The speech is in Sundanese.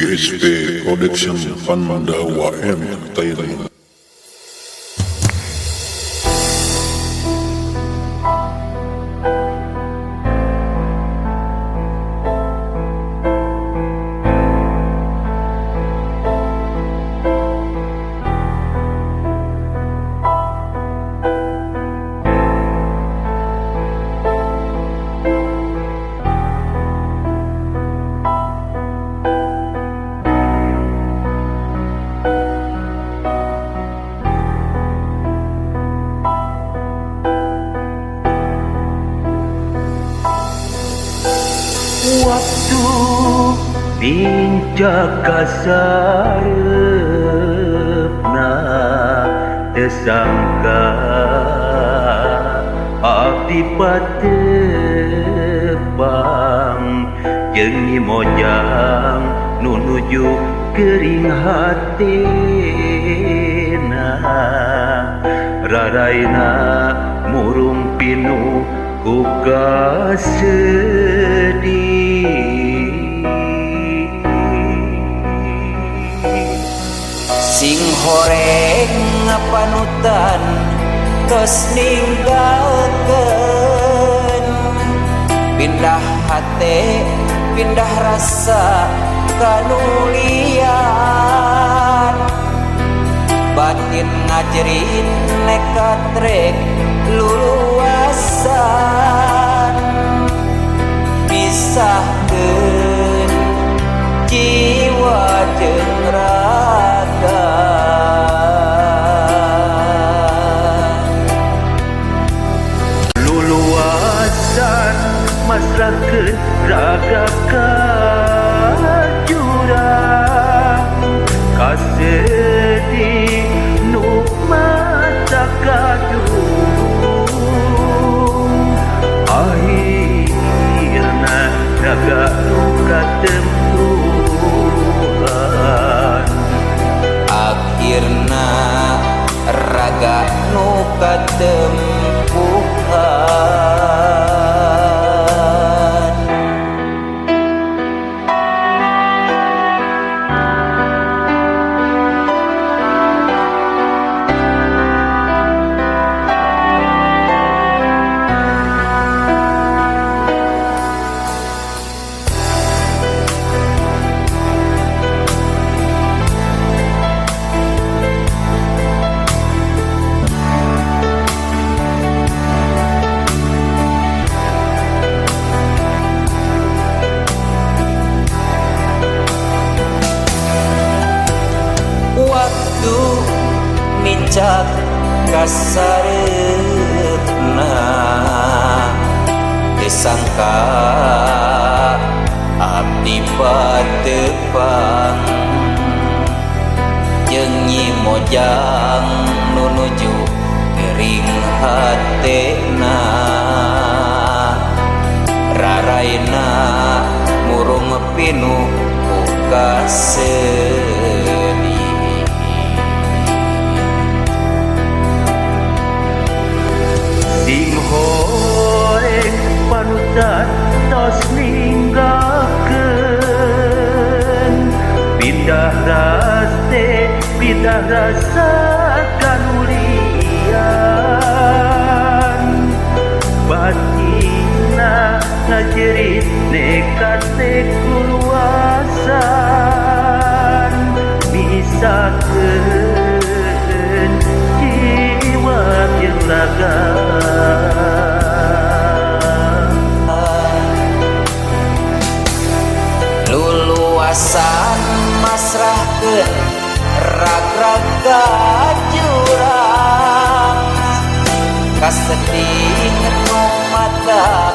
GSP Production Pandawa Entertainment. Waktu nincak kasareupna, teu sangka abdi patepang jeung Nyi Mojang nu nuju kering hatena, raraina murung pinuh ku kasedih. Sing horeng panutan tos ninggalkeun, pindah hate pindah rasa kanulian, batin ngajerit nekat rek luluasan, misahkeun jiwa jeung raga. Luluasan masrahkeun raga ka jurang, kasedih nu mata kadung, akhirna raga nu katempuhan. Akhirna raga nu katempuhan. Waktu nincak kasareupna, teu sangka abdi patepang jeung Nyi Mojang nu nuju kering hatena, raraina murung pinuh ku kasedih. Sing horeng panutan tos ninggalkeun, pindah raste pindah rasa kanulian, batina ngajerit nekat kuluasan, misahkeun jiwa jeung raga. Luluasan masrahkeun rag-raga jurang, kasedih nu mata